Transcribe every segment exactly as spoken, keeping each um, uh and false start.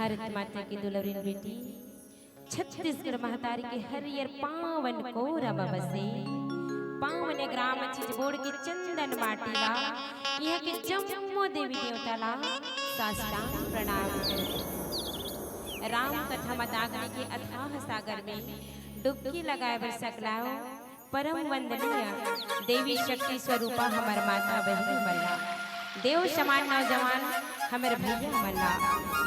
भारत माता के दुलरिन बेटी, छत्तीसगढ़ महतारी के हरियर पावन कोरा म बसे, पावन ग्राम चिचबोड़ के चंदन माटी ला, इहाँ के जम्मो देवी देवता ला साष्टांग प्रणाम करत। राम कथा मताग्नि के अथाह सागर में डुबकी लगाए बर सकलाओ। परम वंदनीय देवी शक्ति स्वरूपा हमर माता बहिनी मन ला, देव समान नौजवान हमर भैया मन ला,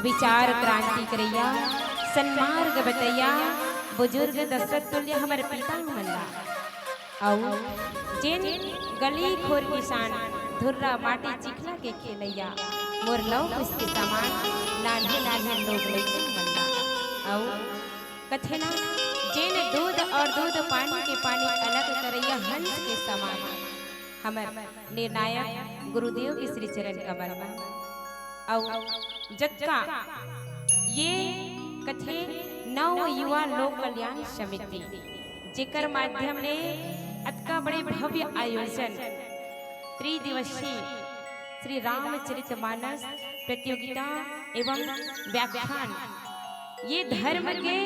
विचार क्रांति करैया, सन्मार्ग बतैया, बुजुर्ग दशरथ तुल्य हमर पिता मन ला, अउ जेन गली खोर किसान धुर्रा माटी चिखला के खेलैया, मोर लव कुश के समान नान्हे नान्हे लोग लइका मन ला, अउ कथे ना, जेन दूध और दूध पानी के पानी अलग करैया हंस के समान, हमर निर्णायक गुरुदेव के श्री चरण कमल में। अउ जतका ये कथे नव युवा लोक कल्याण समिति, जेकर माध्यम ले अतका बड़े भव्य आयोजन, त्रिदिवसीय श्री रामचरित मानस प्रतियोगिता एवं व्याख्यान, ये धर्म के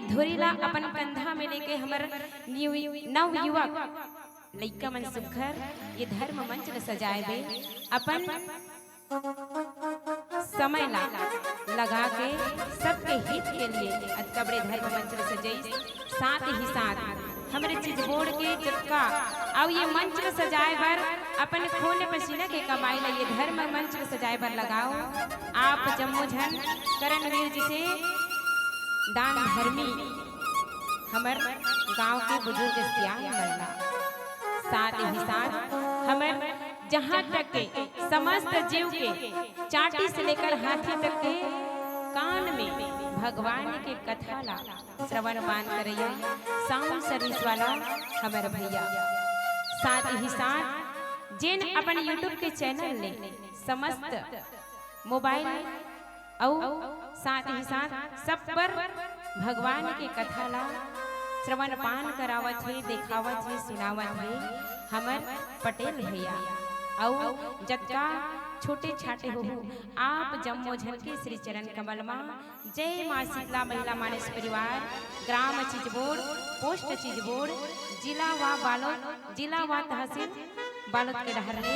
धुरी ला अपन कंधा में लेके हमर निव-, नव युवक लइका मन सुघर ये धर्म मंच ल सजाए बर अपन समय ला लगा के सबके हित के लिए अतका बड़े धर्म मंच ल सजाइस। साथ ही साथ हमरे चिचबोड़ के जतका अउ ये मंच ल सजाए बर अपन खून पसीना के कमाई ला ये धर्म मंच ल सजाए बर लगाओ। आप जम्मो झन करणवीर जी से दान धर्मी हमर गांव के बुजुर्ग सियान मन ला, साथ ही साथ हमर जहाँ तक के समस्त जीव के चाटी से लेकर हाथी तक के कान में भगवान के कथा ला श्रवण पान करैया साउंड सर्विस वाला हमर भैया, साथ ही साथ जेन अपन YouTube के चैनल ले समस्त मोबाइल अउ साथ ही साथ सब पर भगवान के कथा ला श्रवण पान करावत हे, देखावत हे, सुनावत हे हमर पटेल भैया। अउ जतका छोटे छाटे होहू, आप जम्मो झन के श्री चरण कमल मा जय माँ शीतला महिला मानस परिवार, ग्राम चिचबोड़, पोस्ट चिचबोड़, जिला वा बालोद, जिला वा तहसील बालोद के डहर ले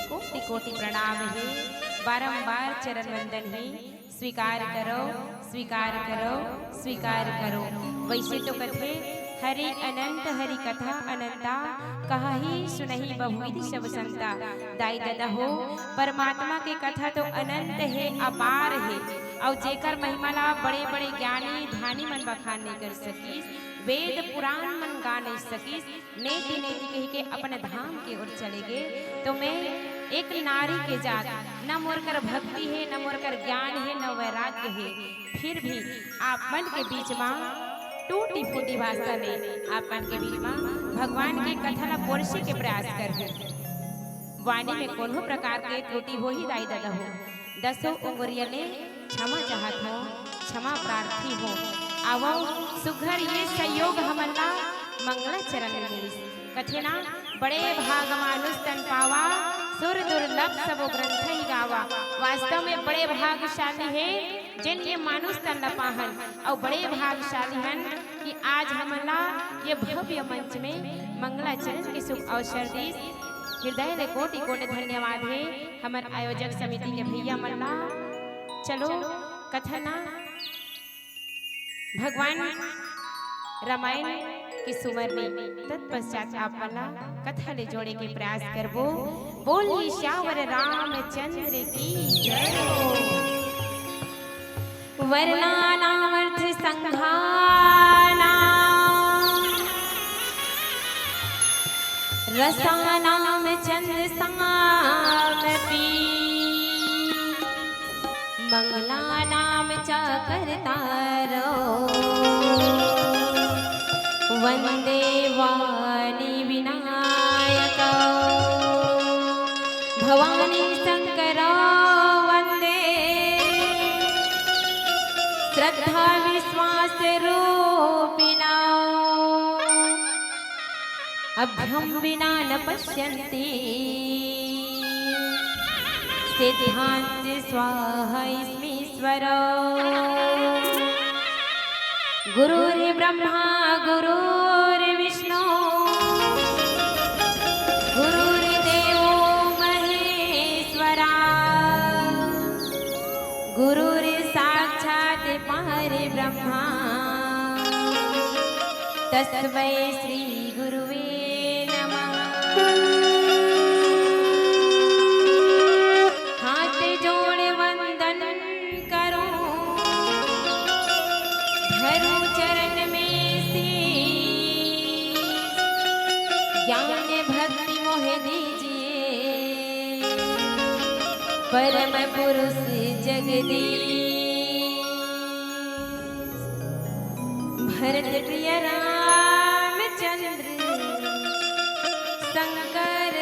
कोटि कोटि प्रणाम हे, बारंबार चरण वंदन हे। स्वीकार करो, स्वीकार करो, स्वीकार करो। वैसे तो कथे, हरि अनंत हरि कथा अनंता, कहहि सुनहि बहुविधि सब संता। दाई ददा हो, परमात्मा के कथा तो अनंत हे, अपार हे, अउ जेकर महिमा ला बड़े बड़े ज्ञानी ध्यानी मन बखान नइ कर सकिस, वेद पुराण मन गा नइ सकिस, नेति नेति कहिके अपन धाम के ओर चले गे। तो मैं एक नारी के जात, न मोर कर भक्ति हे, न मोर कर ज्ञान हे, न वैराग्य हे, फिर भी आप मन के बीच मा टूटी फूटी भाषा में आप मन के बीच मा भगवान के कथा ला पोरसे के प्रयास करहूं। वाणी में कोनो प्रकार के त्रुटि होही दाई ददा हो, दसों उंगरिया ले क्षमा चाहत हों, क्षमा प्रार्थी हों। आवो सुघर ये सहयोग हमन ला मंगलाचरण में मिलिस। कथे ना, बड़े भाग मानुष तन पावा, सुर दुर्लभ सबो ग्रंथ ही गावा। वास्तव में बड़े भागशाली हे जेन ये मानुष तन ला पाहन, अउ बड़े भागशाली हन कि आज हमन ला ये भव्य मंच में मंगलाचरण के शुभ अवसर दीस। हृदय ले कोटि कोटि धन्यवाद हे हमर आयोजक समिति के भैया मन ला। चलो कथा ना भगवान रामायण के सुमरनी, तत्पश्चात आप मन ला कथा ले जोड़े के प्रयास करबो। बोलिए सियावर रामचंद्र की जय हो। वर्णानामर्थसंघानां रसानां छंदसामपि मंगलानां च कर्तारौ वंदे वाणी विनायकौ। भवानी शंकरौ वंदे श्रद्धा विश्वास रूपिणौ। अभ्यं विना न पश्यन्ति सिद्धांत स्वाहा स्मीश्वरौ। गुरुर्ब्रह्मा गुरुर्विष्णु गुरुर्देवो महेश्वरा गुरुर्साक्षात् परब्रह्मा तस्मै श्री गुरुवे नमः। हाथ जोड़ वंदन करो धरो चरण में शीश। ज्ञान भक्ति मोह दीजिए परम पुरुष जगदीश। भरत प्रिय रामचंद्र शंकर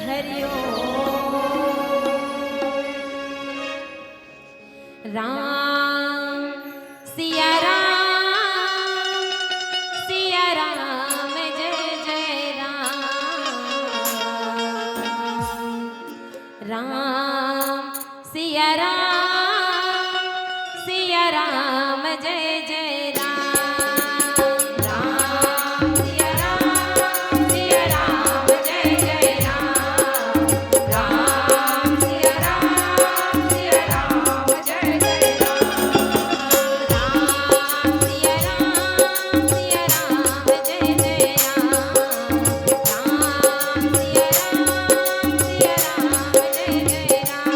हरिओ। राम सिया राम सिया राम जय जय राम। राम सिया राम सिया राम जय जय राम। राम सिया राम सिया राम जय जय राम। राम सिया राम सिया राम जय जय राम। राम सिया राम सिया राम जय जय राम। राम सिया राम सिया राम जय जय राम।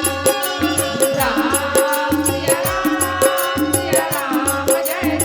राम सिया राम सिया राम जय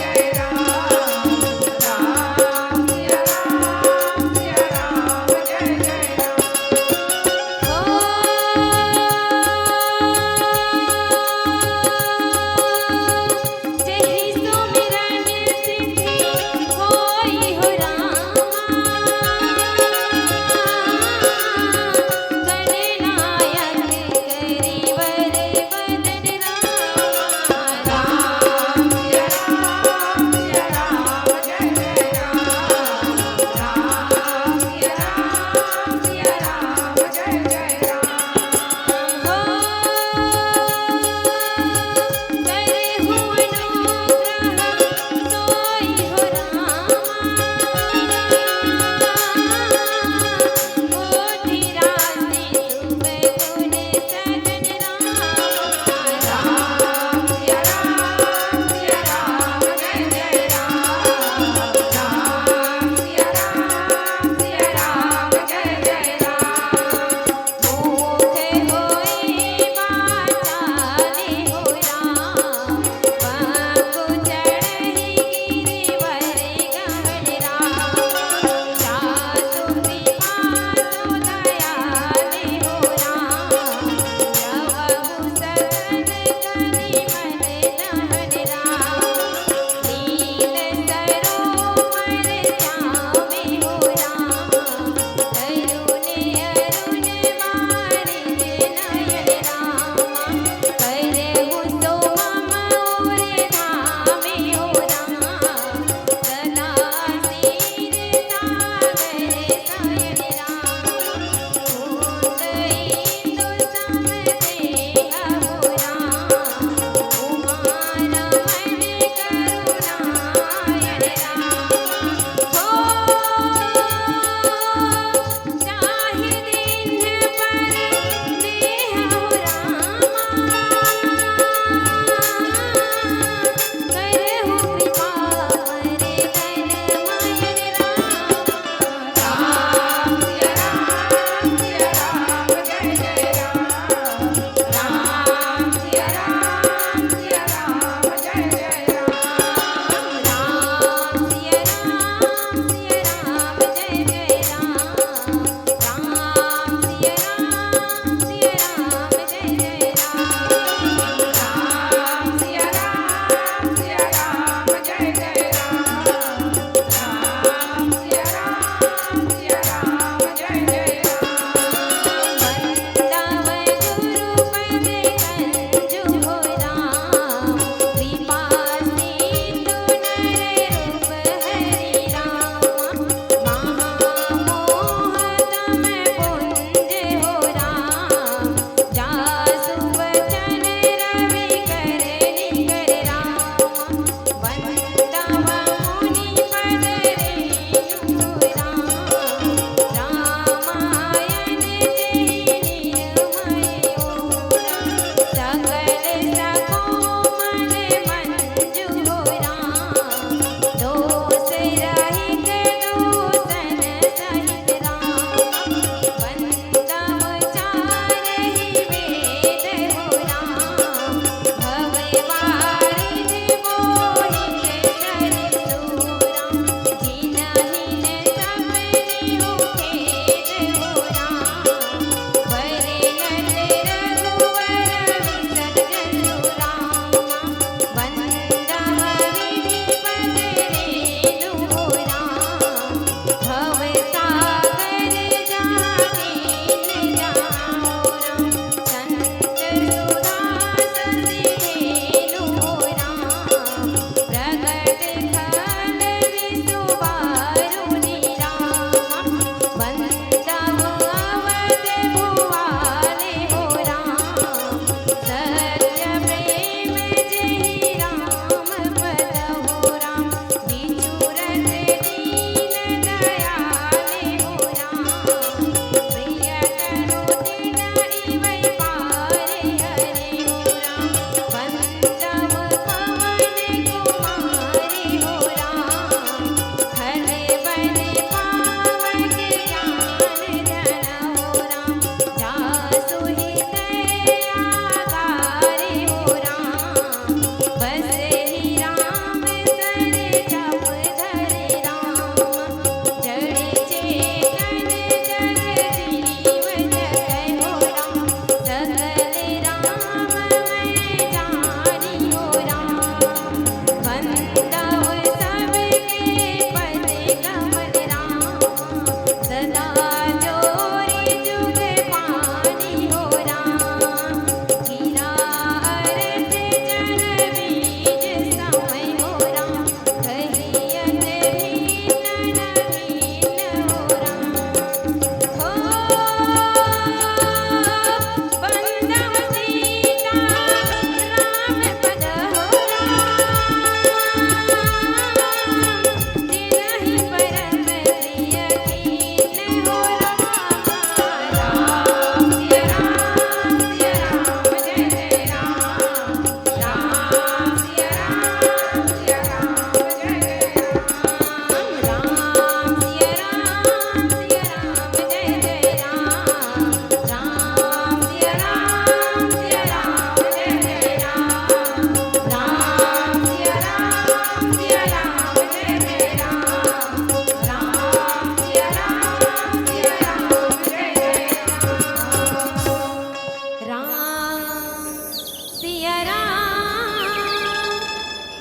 सिया राम,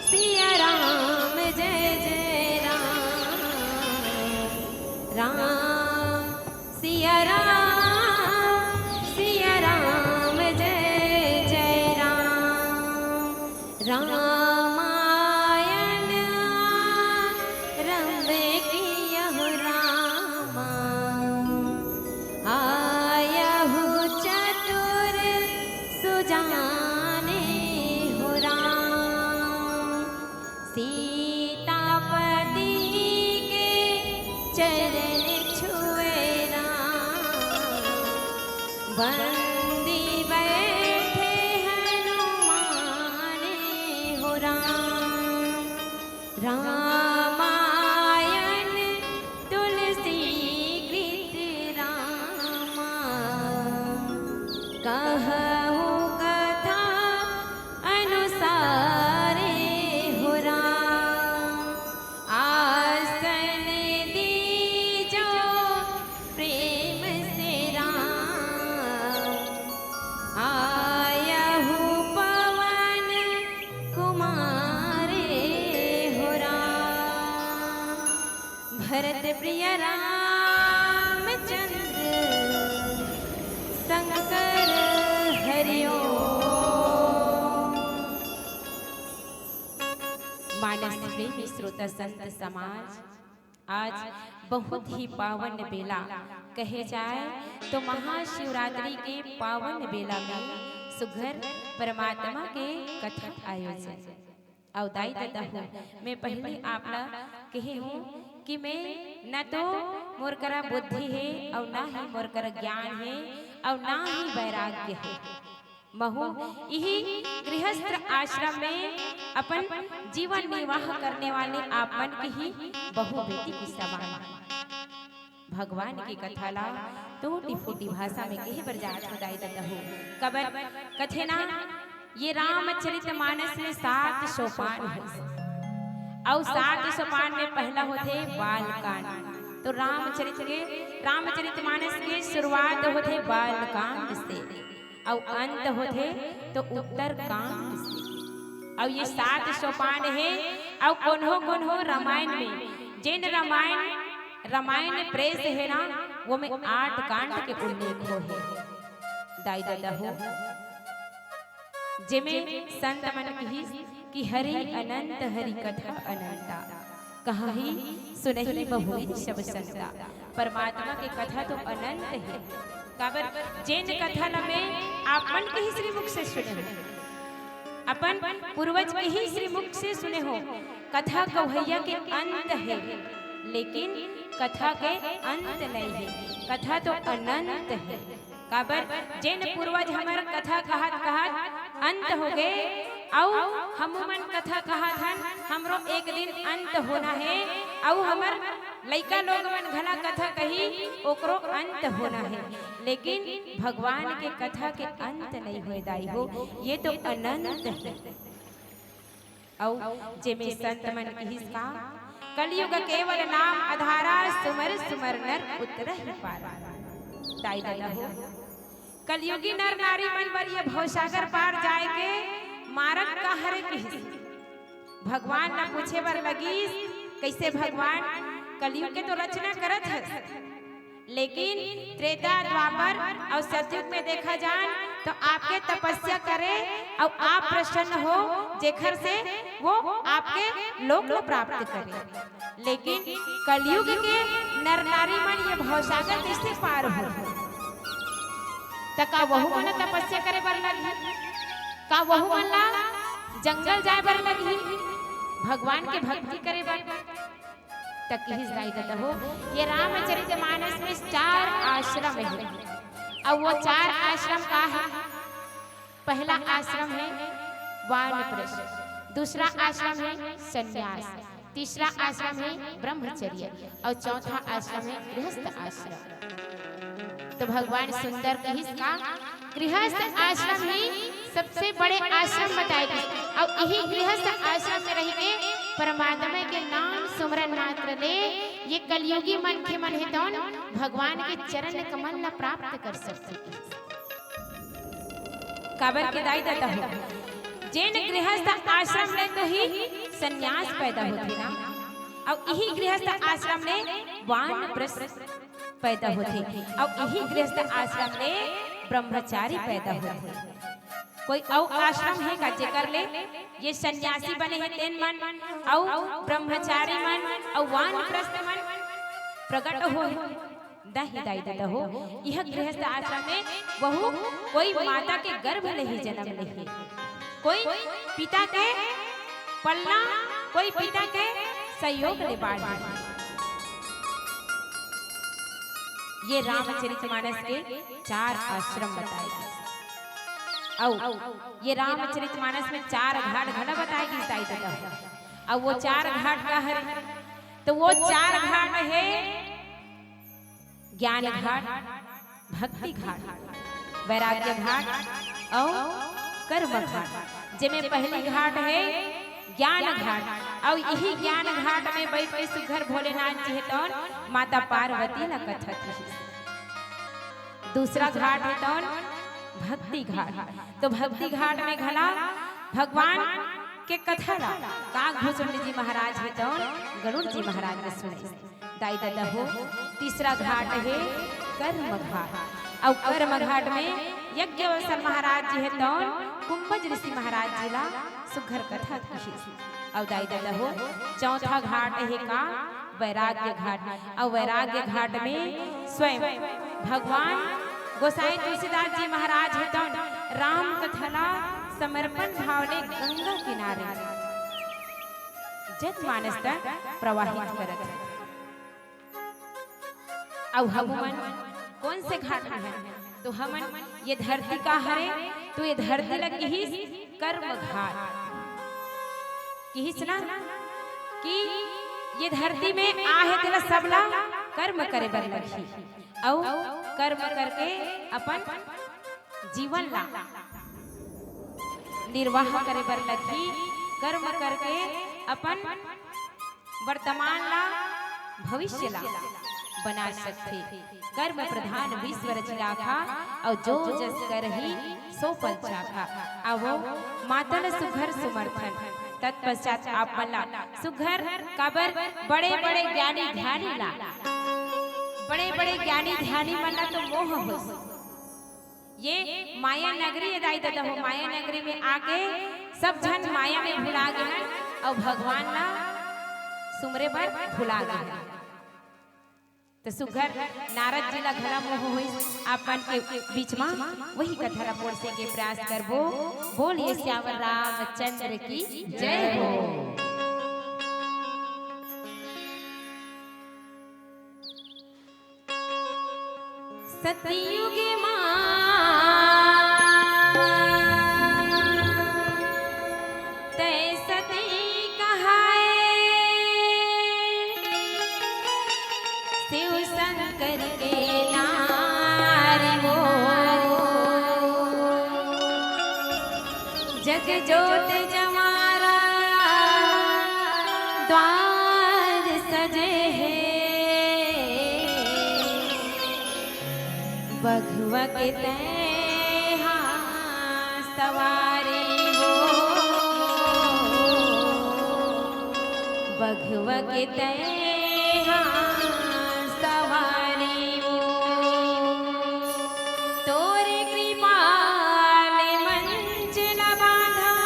सिया राम, जय जय राम। राम, सिया राम, सिया राम, जय जय राम। रामायण आरंभ कियहु रामा, आयहु चतुर सुजाने हो राम। सीतापति के चरण छुए राम, बंदी बैठे हनुमाने हो राम। रामायण तुलसी कृत रामा, कहहु कथा अनुसारे हो राम। आसन दीजो प्रेम से राम, आयहु पवन कुमारे हो राम। भरत प्रिय रामचंद्र शंकर हरि ओम। मानस प्रेमी श्रोता संत समाज, आज बहुत ही पावन बेला कहे जाए तो महाशिवरात्रि के पावन बेला में सुघर परमात्मा के कथा आयोजन। अउ दाई ददा हो, मैं पहली आप ला कहे हूँ कि मैं न तो मोर करा बुद्धि हे, अउ ना ही मोर करा ज्ञान हे, अउ ना ही वैराग्य हे। महू इही गृहस्थ आश्रम में अपन जीवन निर्वाह करने वाले आप मन के ही बहू बेटी के समान। भगवान के कथा ला टूटी फूटी भाषा में कहे बर जात हो दाई ददा हो। काबर कथे ना, ये रामचरित मानस में सात सोपान हे, अउ सात सोपान में पहला होथे बालकांड। तो रामचरित के, रामचरित मानस के शुरुआत होथे बालकांड से, अउ अंत होथे तो उत्तरकांड से। अउ ये सात सोपान हे, अउ कोनो कोनो रामायण में, जेन रामायण, रामायण प्रेस हे ना, वो में आठ कांड के उल्लेख होहे। दाई ददा हो, जेमे संत मन किहिस कि हरि अनंत हरि कथा अनंता, कहहि सुनहि बहुविध सब संता। परमात्मा के कथा तो अनंत हे। काबर जेन कथा ल में आप मन के ही श्रीमुख से सुने हो, अपन पूर्वज के ही श्रीमुख से सुने हो, कथा कवैया के अंत हे, लेकिन कथा के अंत नहीं हे, कथा तो अनंत हे। काबर जेन पूर्वज हमर कथा कहत कहत अंत हो गे, अउ हमू मन कथा कहत हन, हमरो एक दिन अंत होना हे, अउ हमर लइका लोग मन घला कथा कही, ओकरो अंत होना हे, लेकिन भगवान के कथा के अंत नहीं होए दाई हो, ये तो अनंत हे। अउ जेमे संत मन किहिस का, कलयुग केवल नाम अधारा, सुमर सुमर नर उतरहि पारा। दाई ददा हो, कलयुगी नर नारी मन बर ये भवसागर पार जाए के मारग का हरे किहिस। भगवान ला पूछे बर लगिस, कइसे भगवान, कलयुग के तो रचना करत हस, लेकिन त्रेता, द्वापर अउ सतयुग में देखा जान तो आपके तपस्या करे अउ आप प्रसन्न हो, जेखर से वो आपके लोक को प्राप्त करे। लेकिन कलयुग के नर नारी मन ये भवसागर कइसे पार हो? त का वहू मन तपस्या करे बर लगही? का वहू मन ला जंगल जाए बर लगही भगवान के भक्ति करे बर? त किहिस दाई ददा हो, ये रामचरित मानस में चार आश्रम हे, अउ वो चार आश्रम का हे? पहला आश्रम हे वानप्रस्थ, दूसरा आश्रम हे संन्यास, तीसरा आश्रम हे ब्रह्मचर्य, अउ चौथा आश्रम हे गृहस्थ आश्रम। तो भगवान सुंदर किहिस का, गृहस्थ आश्रम ही सबसे बड़े आश्रम बताए गिस। अउ इही गृहस्थ आश्रम में रहिके परमात्मा के नाम सुमरन मात्र ले ये कलयुगी मनखे मन हे तौन भगवान के चरण कमल ला प्राप्त कर सकथे। काबर के दाई ददा हो, जेन गृहस्थ आश्रम ले तो ही संन्यास पैदा होथे ना, अउ इही गृहस्थ आश्रम ले वानप्रस्थ पैदा होथे, अउ इही गृहस्थ आश्रम ले ब्रह्मचारी पैदा होथे। कोई अउ आश्रम हे का जेकर ले ये सन्यासी बने हे तेन मन, अउ ब्रह्मचारी मन, अउ वानप्रस्थ मन प्रकट होय? नहीं दाई ददा हो, यह गृहस्थ आश्रम में वहू कोई माता के गर्भ ले ही जन्म ले हे, कोई पिता के पलना, कोई पिता के सहयोग ले बाढ़े। ये रामचरितमानस के चार आश्रम बताए गिस। अउ ये रामचरितमानस में चार घाट घला बताए गिस दाई ददा। अउ वो चार घाट का हरे? तो वो चार घाट हे ज्ञान घाट, भक्ति घाट, वैराग्य घाट अउ कर्म घाट। जेमे पहली घाट हे ज्ञान घाट, अउ इही ज्ञान घाट में बइठ के सुघर भोलेनाथ जी हे तौन माता पार्वती ला कथा किहिस। दूसरा घाट हे तौन भक्ति घाट। तो भक्ति घाट में घला भगवान के कथा ला काकभुजंड जी महाराज हे तौन गरुड़ जी महाराज के सुने। दाई ददा हो, तीसरा घाट हे कर्म घाट। अउ कर्म घाट में यज्ञवल्सल महाराज जी हे तौन कुंभज ऋषि महाराज जी ला सुघर कथा किहिस। अउ दाई ददा हो, चौथा घाट हे का वैराग्य घाट। अउ वैराग्य घाट में स्वयं भगवान गोसाई तुलसीदास जी महाराज हे तौन राम कथा ला समर्पण भाव ले गंगा किनारे जनमानस तक प्रवाहित करत हे। अउ हमन कोन से घाट में हन? तो हमन ये धरती का हरे, तो ये धरती ला किहिस कर्म घाट। किहिस ना कि ये धरती में आहे तेला सबला कर्म करे बर लगही, अउ कर्म करके अपन जीवन ला निर्वाह करे बर लगही, कर्म करके अपन वर्तमान ला, भविष्य ला बना सकथे। कर्म प्रधान विश्व रचि राखा, अउ जो जस करही सो फल चाखा। अउ वो माता ला सुघर समर्थन, तत्पश्चात आप मन ला सुघर काबर बड़े-बड़े ज्ञानी ध्यानी ला, बड़े-बड़े ज्ञानी ध्यानी मन ला तो मोह होइस। ये माया नगरी ए दाई ददा हो, माया नगरी में आके सब झन माया में भुला गे हन अउ भगवान ला सुमरे बर भुला गे हन। तो सुघर नारद जी ला घला मोह होइस आप मन के बीच मा, वही कथा ला पोरसे के प्रयास करबो। बोलिए सियावर रामचंद्र की जय हो। सतयुग मा तै सती कहाए, शिव शंकर के नारी वो। जग जोत जवारा द्वार सजे हे, बघवा के तैं हा सवारी वो, बघवा के तैं हा सवारी वो। तोरे कृपा ले मंच ल बांधव,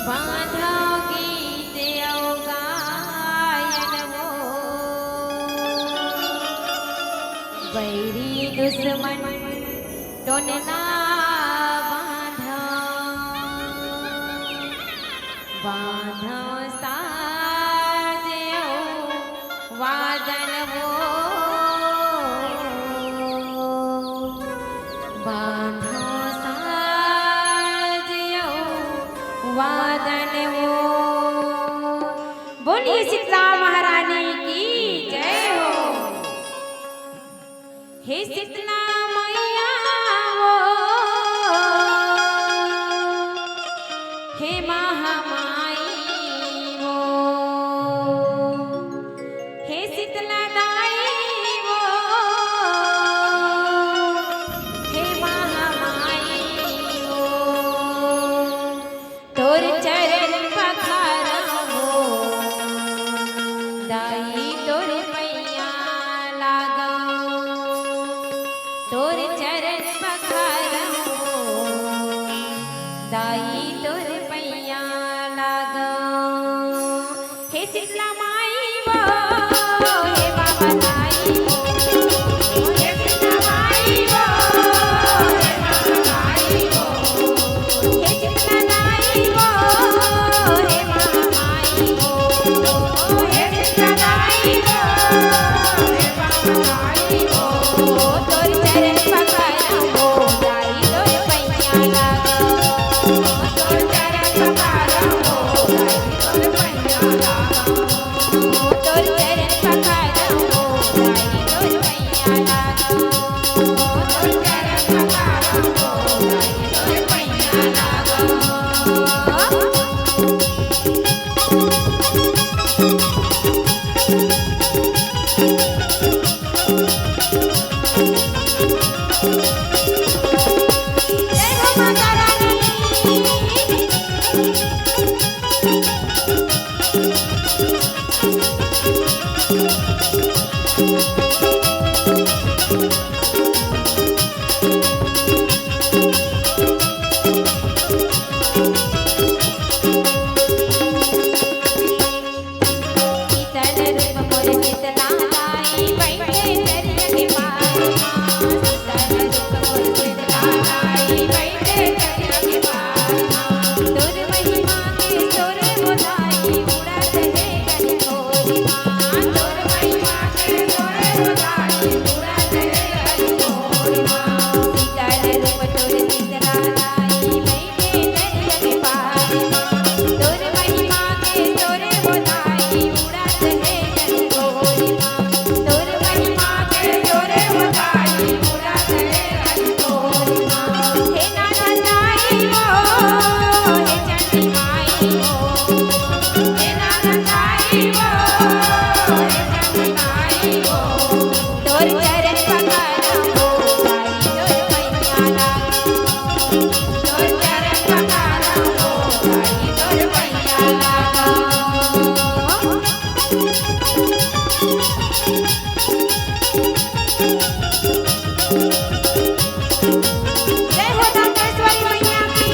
बांधव गीत अउ गायन वो। बैरी दुश्मन टोन ना बांधव, बांधव साज अउ वादन वो, बांधव साज अउ वादन वो। बोलिए शीतला महारानी की जय हो। हे शीतला मैया वो, हे महामाई वो, हे शीतला दाई वो, हे महामाई वो। दाई तोर पैया लागो, हे शीतला माई वो, हे बाबा दाई वो, हे शीतला माई वो, हे बाबा दाई वो, हे शीतला दाई वो, हे बाबा माई वो, हे शीतला दाई वो, हे बाबा दाई वो, तोर चरण पकड़ो, दाई तोर पैया लागो। जय हो माता रानी। शीतल रूप मोर शीतला दाई, बैठे दरिया के पार मा। शीतल रूप मोर शीतला दाई, बैठे दरिया के पार मा। तोर महिमा के शोर हो दाई, उड़त हे गगन भोर मा। तोर महिमा के शोर हो दाई, उड़त हे गगन भोर मा। शीतल रूप तोर शीतला दाई, बैठे दरिया के पार मा। तोर महिमा के शोर हो दाई, उड़त हे गगन भोर मा। तोर महिमा के शोर हो दाई, उड़त हे गगन भोर मा। हे नाथ दाई वो, हे चंडी माई वो, हे नाथ दाई वो, हे चंडी माई वो, तोर चरण पकड़ो, दाई तोर पैया लागो। तोर चरण पकड़ो, दाई तोर पैया लागो। जय हो दंतेश्वरी मैया की।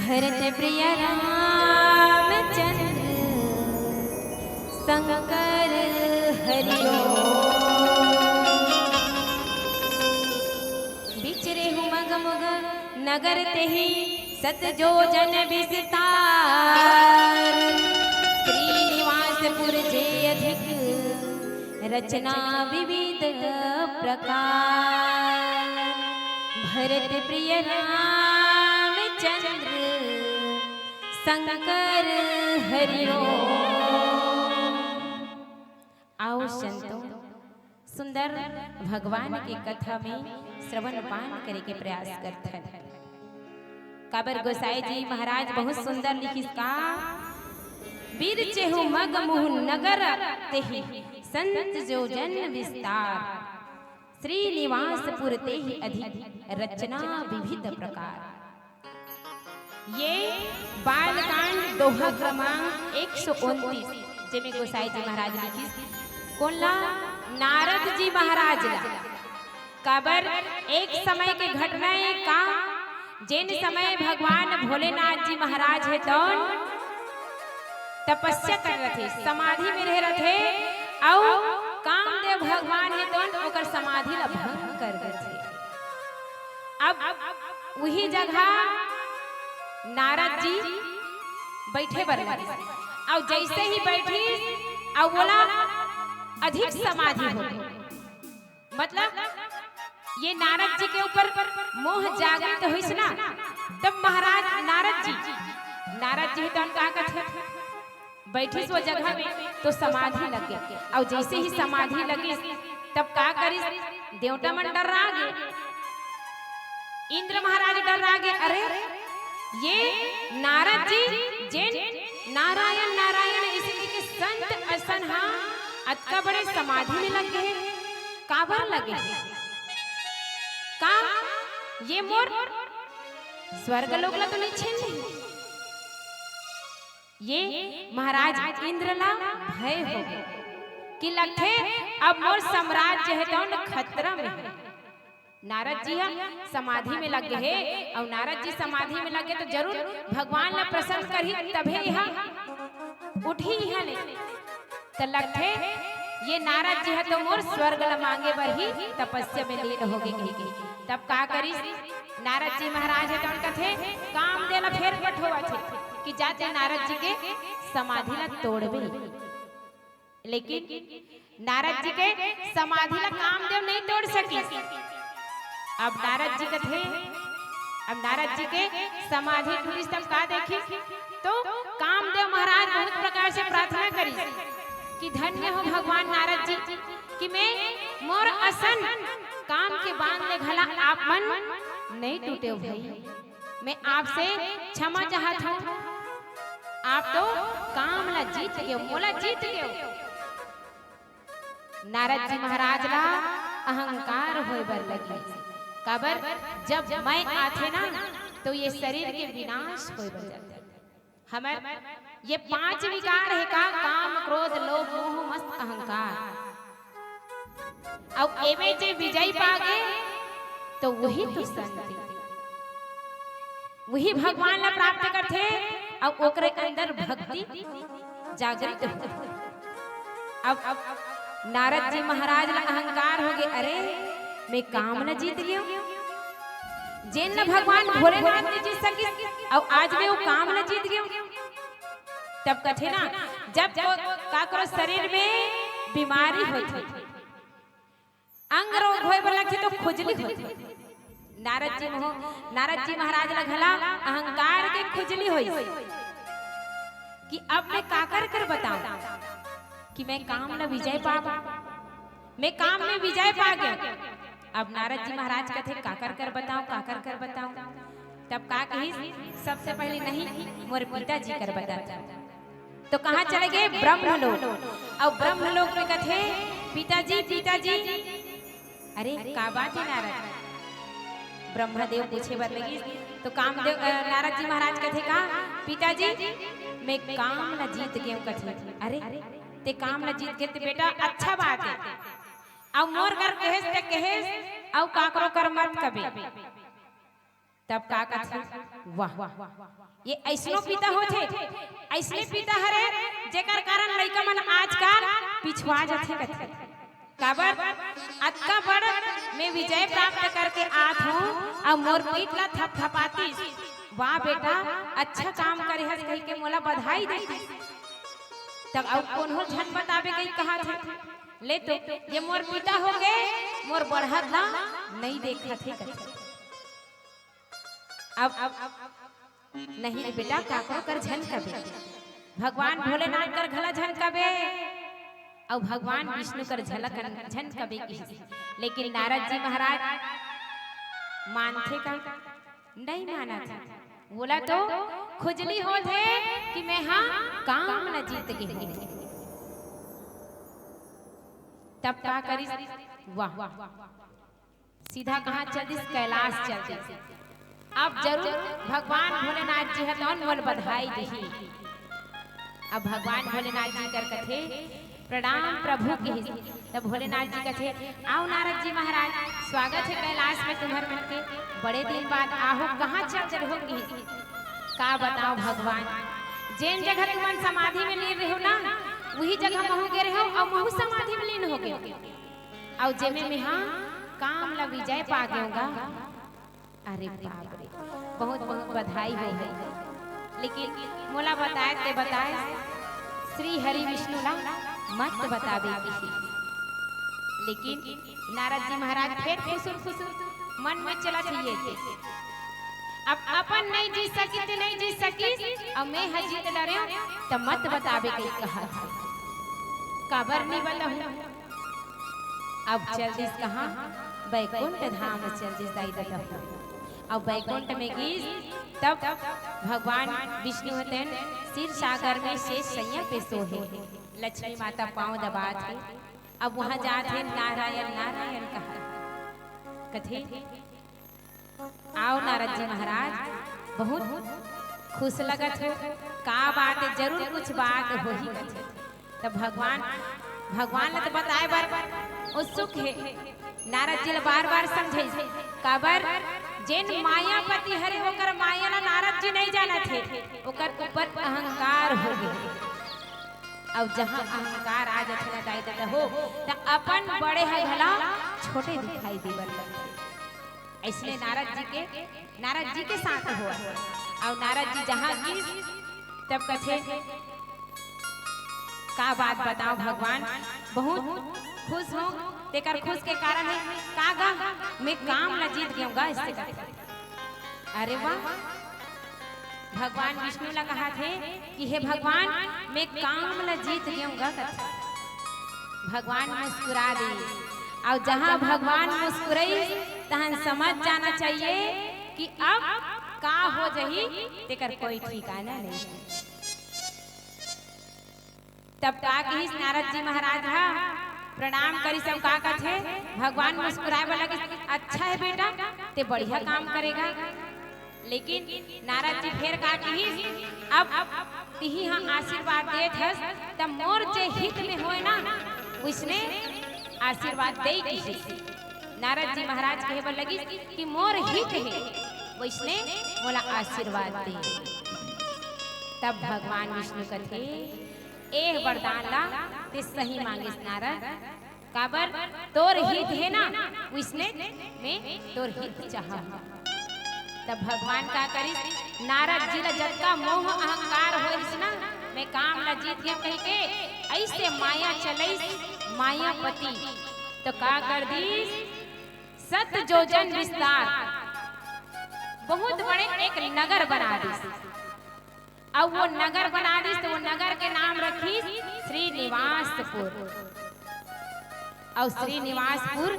भरत प्रिय रामचंद्र शंकर हरि ओम। बिचरे हूँ मग मुग नगर तेहि सत जो जन विस्तार। श्रीनिवासपुर जे अधिक रचना विविध प्रकार। भरत प्रिय रामचंद्र शंकर हरि ओम। आओ संतों, सुंदर भगवान के कथा में श्रवण पान करे के प्रयास करथन। काबर गोसाई जी महाराज बहुत सुंदर लिखिस का, बिरचेहु मग मुहु नगर तेहि सत जो जन विस्तार। श्रीनिवासपुर तेहि अधिक रचना विविध प्रकार। ये बालकांड दोहा क्रमांक एक सौ उनतीस, जेमे गोसाई जी महाराज लिखिस, कोन ला? नारद जी महाराज ला। काबर एक समय के घटना हे का, जेन समय भगवान भोलेनाथ जी महाराज हे तौन तपस्या कर रहे थे, समाधि में रहे रहे, अउ कामदेव भगवान हे तौन ओकर समाधि ला भंग कर देथे। अब उही जगह नारद जी बैठे बर लगे, अउ जैसे ही बैठी, अउ बोला अधिक समाधि हो गई। मतलब ये नारद जी के ऊपर मोह जागृत होइस ना, तब महाराज नारद जी, नारद जी तो कहा कथे, बैठिस वो जगह में तो समाधि लग गई। अउ जैसे ही समाधि लगिस, तब का करिस? देवता मन डर्रा गे, इंद्र महाराज डर्रा गे। अरे, ये नारद जी जेन नारायण नारायण इसे के संत असन हा अतका बड़े समाधि में लग गए, काबर लगे? का ये मोर स्वर्ग लोक ला तो नहीं छीन ली? ये महाराज इंद्र ला भय हो गए कि लगथे अब मोर साम्राज्य हे तौन खतरा में हे। नारद जी ह समाधि में लगे हे, अउ नारद जी समाधि में लगे तो जरूर भगवान ला प्रसन्न करही, तभे यह उठही इहाँ ले। त लगथे ये नारद जी ह तो मोर स्वर्ग ला मांगे बर ही तपस्या में लीन हो गे कहिके। तब का करिस? नारद जी महाराज हे तौन कथे, कामदेव ला फेर पठोवत हे कि जाते नारद जी के समाधि ला तोड़बे। लेकिन नारद जी के समाधि ला कामदेव नहीं तोड़ सकिस। अब नारद जी कथे, अब नारद जी के समाधि टूटिस तब का देखिस? तो कामदेव महाराज बहुत प्रकार से प्रार्थना करिस कि धन्य हो भगवान नारद जी कि मैं मोर असन काम के बांध ले घला आप मन नहीं टूटे हो भाई। मैं आपसे क्षमा चाहत हूँ, आप तो काम ला जीत गए, मोला जीत गए। नारद जी महाराज ला अहंकार होए बर लगिस। काबर? जब मैं आथे ना, तो ये शरीर के विनाश होए बर जाथे। हमर ये पांच विकार हे का? काम, क्रोध, लोभ, मोह, मद, अहंकार। अउ एमे जे विजय पागे, तो वही तो संत हे। वही भगवान ला प्राप्त करथे अउ ओकरे अंदर भक्ति जागृत होथे। अब नारद जी महाराज ला अहंकार हो गए, अरे मैं काम ला जीत गयो, जेन ला भगवान भोलेनाथ नहीं जीत सकिस, अउ आज मैं वो काम ला जीत गयो। तब कथे ना, जब को काकरो शरीर में बीमारी होथे, अंग रोग होए बर लगथे तो खुजली होथे। नारद जी महो-, नारद जी महाराज ला घला अहंकार के खुजली होइस कि अब मैं काकर कर बताऊं कि मैं काम ला विजय पाऊं, मैं काम में विजय पा गया। अब नारद जी महाराज कथे, काकर कर बताऊं, काकर कर बताऊं। तब का कहिस? सबसे पहले नहीं, मोर पिताजी कर बताथंव। तो कहाँ चले गए? ब्रह्मलोक। अउ ब्रह्मलोक में कथे, पिताजी, पिताजी। अरे का बात हे नारद? ब्रह्मदेव पूछे बर लगिस तो कामदेव, अ, नारद जी महाराज कथे का, पिताजी मैं काम ला जीत गेंव कथे। अरे ते काम ला जीत गे ते बेटा अच्छा बात हे। अउ मोर कर कहेस ते कहेस, अउ काकरो कर मत कबे। तब का कथे? वाह, ये अइसनो पिता होथे, अइसने पिता हरे, जेकर कारण लइका मन आजकल पिछुआ जाथे कथे। काबर? अतका बड़ मैं विजय प्राप्त करके आत हूँ, अउ मोर पीठ ला थपथपातिस, "वाह बेटा, अच्छा काम करे हस," कहिके मोला बधाई देतिस। तब अउ कोनो झन बताबे कहि कहाथे, ले तो, ये मोर पिता होगे, मोर बढ़त ला नइ देखत हे कथे। अब, अब, नहीं रे बेटा, काकरो कर झन कबे, भगवान भोलेनाथ कर घला झन कबे, अउ भगवान विष्णु कर झलक झन कबे किहिस। लेकिन नारद जी महाराज मानथे का? नहीं मानत हे। बोला तो खुजली होत हे कि मैं हा काम ल जीत गे हूँ। तब का करिस? वाह, सीधा कहाँ चल दिस? कैलाश चल दिस। अब जरूर भगवान भोलेनाथ जी ह तौन मोल बधाई दिही। अब भगवान भोलेनाथ जी कर कथे, "प्रणाम प्रभु," किहिस। तब भोलेनाथ जी कथे, "आओ नारद जी महाराज, स्वागत हे कैलाश में तुम्हर मन के। बड़े दिन बाद आहू, कहाँ चल दे रहो?" किहिस। का बताओ भगवान, जेन जगह तुमन समाधि में लीन रहो ना, वही जगह महू गे रहो अउ महू समाधि में लीन हो गए। अउ जेमे मेहा काम ला विजय पा गेंव गा। अरे बाप रे, बहुत बहुत बधाई हो भाई। लेकिन मोला बताए ते बताए, श्री हरि विष्णु ला मत बताबे किहिस। लेकिन नारद जी महाराज फेर खुसुर खुसुर मन में चलत हे ये। अब अपन नहीं जीत सकिस ते नहीं जीत सकिस, अब मैं ह जीत डरेंव, त मत बताबे कहि कहा। काबर नहीं बताहूँ? अब चल दिस कहाँ? बैकुंठ धाम चल दिस दाई ददा। अब बैकुंठ में गिस, तब भगवान विष्णु हतेन क्षीर सागर में शेष सैया पे सोहे। लक्ष्मी माता पाँव दबात हे। अब वहाँ जात हे, नारायण नारायण कहा। कथे, "आओ नारद जी महाराज, बहुत खुश लगत हो, का बात हे? जरूर कुछ बात होही," कथे। तब भगवान, भगवान ल तो बताए बर उत्सुक हे। नारद जी ल बार बार समझाइस, काबर जेन मायापति हरे ओकर माया ल नारद जी नहीं जानत हे, ओकर ऊपर अहंकार हो गए। अउ जहाँ अहंकार आ जाथे ना दाई ददा हो, त अपन बड़े ह घला छोटे दिखाई देवत हे। अइसने नारद जी के, नारद जी के साथ हो। अउ नारद जी जहाँ गिस, तब कथे, "का बात बताओ भगवान, बहुत खुश हो।" तेकर खुश के कारण हे, "का गा, मैं काम ला जीत गेंव गा," अइसे कथे। अरे वाह, भगवान विष्णु ला कहाथे कि हे भगवान, मैं काम ला जीत गेंव गा कथे। भगवान मुस्कुरा दे, अउ जहाँ भगवान मुस्कुराइस, तहाँ समझ जाना चाहिए कि अब का हो जाही, तेकर कोई ठिकाना नहीं। तब का किहिस नारद जी महाराज ह? प्रणाम करिस, सब का कथे? भगवान मुस्कुराए बर लगिस, "अच्छा हे बेटा, ते बढ़िया काम करे गा।" लेकिन नारद जी फेर का किहिस, "अब तिही ह आशीर्वाद देत हस, त मोर जे हित में होय ना, वइसने आशीर्वाद देई," किहिस। नारद जी महाराज कहे बर लगिस कि "मोर हित हे, वइसने मोला आशीर्वाद दे।" तब भगवान विष्णु कथे, "ए वरदान ला ते सही मांगिस नारद, काबर तोर हित हे ना, वइसने मैं तोर हित चाहत हूँ।" तब भगवान का करिस, नारद जी ला जतका मोह अहंकार होइस ना, मैं काम ला जीत गेंव कहिके, अइसे माया चलइस मायापति, तो का कर दिस, सत जोजन विस्तार, बहुत बड़े एक नगर बना दिस। अउ वो नगर बना दिस, त वो नगर के नाम रखिस श्रीनिवासपुर। अउ श्रीनिवासपुर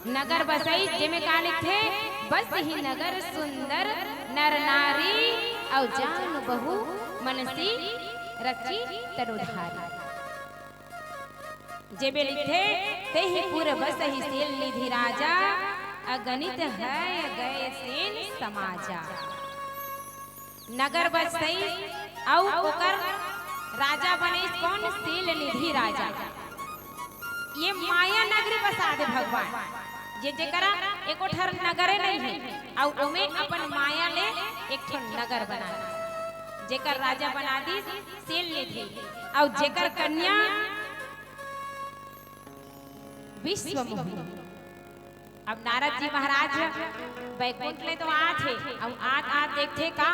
नगर बसइस, जेमे का लिखथे, "बसहि नगर सुंदर नर नारी, अउ जान बहु मनसी रचि तनु धारी।" जेमे लिखथे, "तेहि पुर बसहि शील निधि राजा, अगणित हय गय सेन समाजा।" नगर बसइस अउ ओकर राजा बनइस कोन? शील निधि राजा। ये माया नगरी बसा दे भगवान। जे जेकरा एको ठन नगरे नइ हे, अउ ओमे अपन माया ले एक ठन नगर बना दिस। जेकर राजा बना दिस शील निधि, अउ जेकर कन्या विश्वमोहिनी। अब नारद जी महाराज ह बैकुंठ ले तो आत हे, अउ आत आत देखथे का,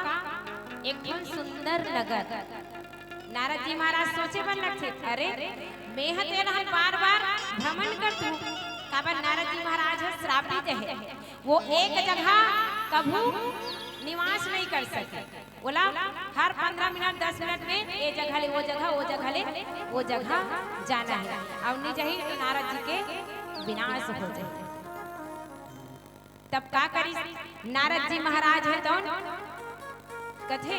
एक ठन सुंदर नगर। नारद जी महाराज सोचे बर लगथे, "अरे, मैं ह तेन ह बार-बार भ्रमण करथूं, काबर नारद जी महाराज ह श्राप दे हे, वो एक जगह कभू निवास नइ कर सके।" ओला हर पंद्रह मिनट, दस मिनट में ए जगह ले ओ जगह, ओ जगह ले ओ जगह जाना हे, अउ नइ जाही तो नारद जी के विनाश हो जाही। तब का करिस नारद जी महाराज ह, तौन कथे,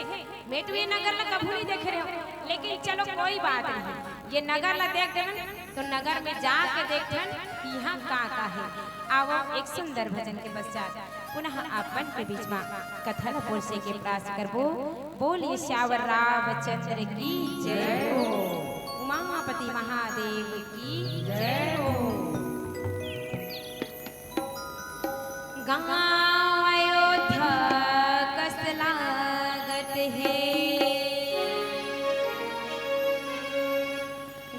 "मैं तो ये नगर ला कभू नइ देखे रहेंव, लेकिन चलो कोई बात नहीं, ये नगर ला देख देवन।" तो नगर में जाके देखथन कि इहाँ का का हे। आवो एक सुंदर भजन के पश्चात पुनः आप मन के बीच मा कथा ल परोसे के प्रयास करबो। बोलिए सियावर रामचंद्र की जय हो, उमापति महादेव की जय हो। गाँव अयोध्या कस लागत हे,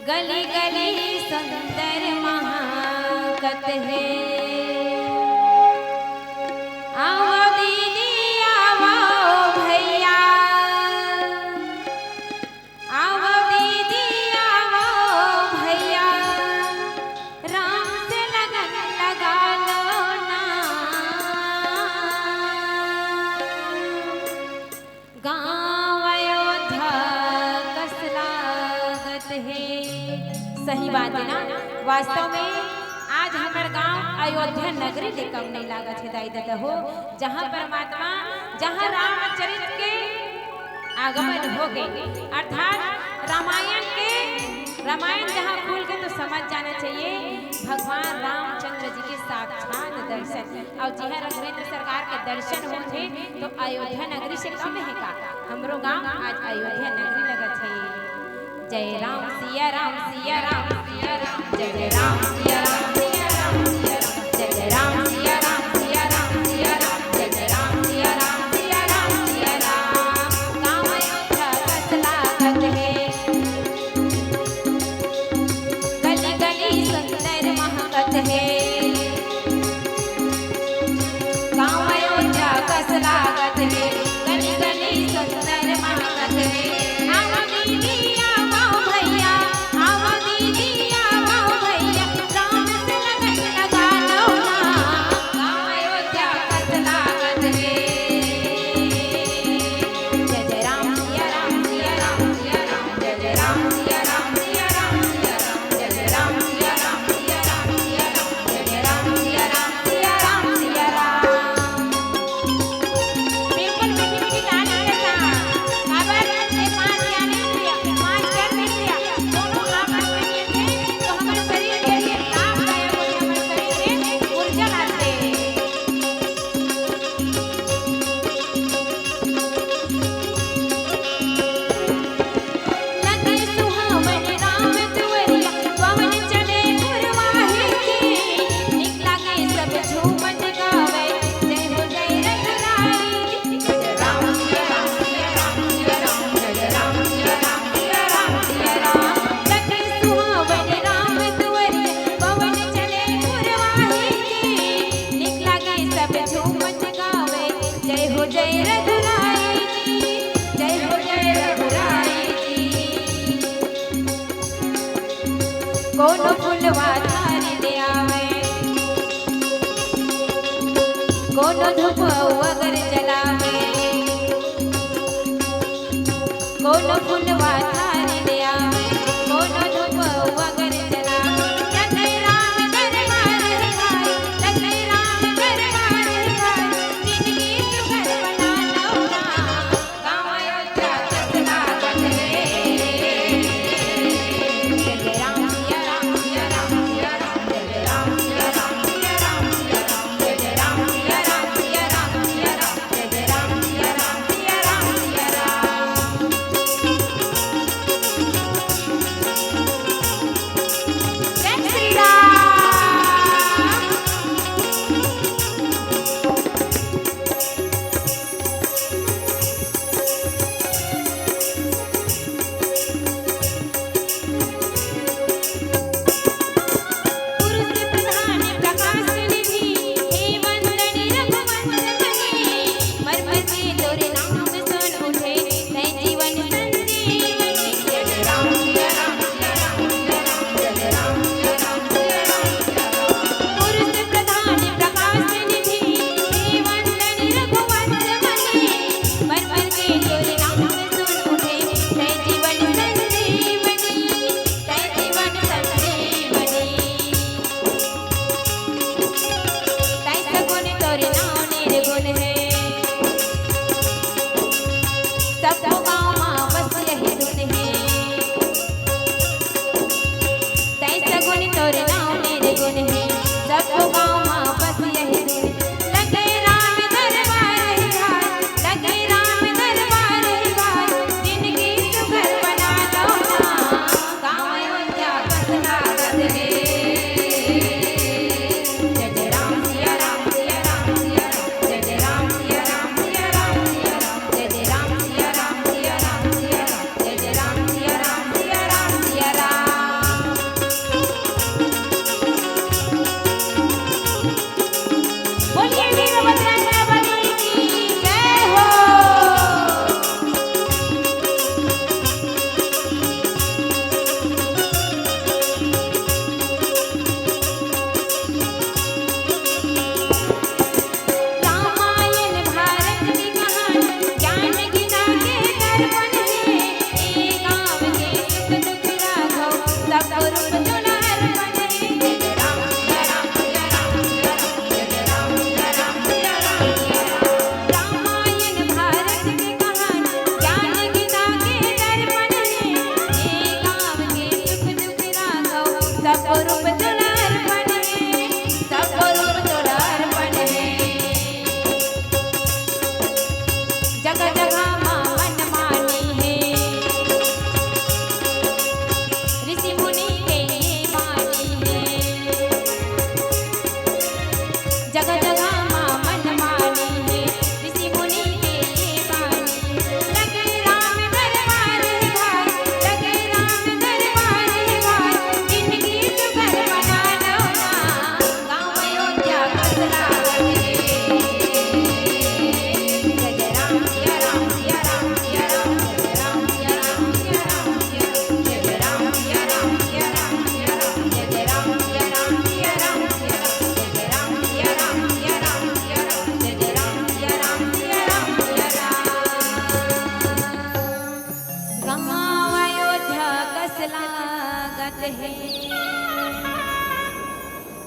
गली गली सुंदर महकत हे। आवो दीदी, आवो भैया, आवो दीदी, आवो भैया, राम से लगन लगा लो ना। गाँव अयोध्या कस लागत हे। सही बात हे ना, वास्तव में आज हमर गाँव अयोध्या नगरी ले कम नइ लागत हे दाई ददा हो, जहाँ परमात्मा, जहाँ रामचरित के आगमन हो गे, अर्थात रामायण के, रामायण जहाँ खुल गे तो समझ जाना चाहिए भगवान रामचंद्र जी के साक्षात दर्शन। अउ जिहाँ रघुवीर सरकार के दर्शन होथे तो अयोध्या नगरी से कम हे का? हमरो गाँव आज अयोध्या नगरी लगत हे। जय राम सिया राम सिया राम सिया राम, जय जय राम सिया राम सिया राम सिया राम, जय जय राम सिया राम सिया राम सिया राम, जय जय राम सिया राम सिया राम सिया राम। गाँव अयोध्या कस लागत हे, गली गली सुंदर महकत हे। गाँव अयोध्या कस लागत हे, गली गली सुंदर महकत हे। आवो दीदी, आवो भैया, आवो दीदी, आवो भैया, राम से लगन लगा लो ना। गाँव अयोध्या कस लागत हे। जय जय राम सिया राम सिया राम सिया राम, जय जय राम सिया राम सिया राम सिया राम, जय जय राम सिया राम सिया राम सिया राम, जय जय राम सिया राम सिया राम सिया राम। बिल्कुल मीठी मीठी ताली के साथ। काबर ये पाँच ज्ञानेंद्रिय, पाँच कर्मेंद्रिय, दोनों आपस में मिलथे तो हमर शरीर के लिए लाभदायक होथे, हमर शरीर में ऊर्जा लाथे। लगे सुहावन राम दुवरिया, पवन चले पुरवाही जी। निक लागे सब झूमत गावे, जय हो जय रघुराई जी। जय जय राम सिया राम सिया राम सिया राम, जय जय राम सिया राम सिया राम सिया राम सिया राम। लगे सुहावन राम दुवरिया, पवन चले पुरवाही जी। निक लागे सब झूमत गावे, जय हो जय रघुराई जी, जय हो जय रघुराई जी। कोनो फुलवा थारी ले आवे, कोनो धूप अउ अगर जलावे, कोनो फुलवा थारी ले आवे, कोनो धूप अउ अगर जलावे। जय राम दरबार है भाई, जय राम दरबार है भाई, जिंदगी सुघर बना लो ना। गाँव अयोध्या कस लागत हे। जय जय राम सिया राम सिया राम सिया राम, जय जय राम सिया राम सिया राम सिया राम, जय जय राम सिया राम सिया राम सिया राम, जय जय राम सिया राम सिया राम सिया राम।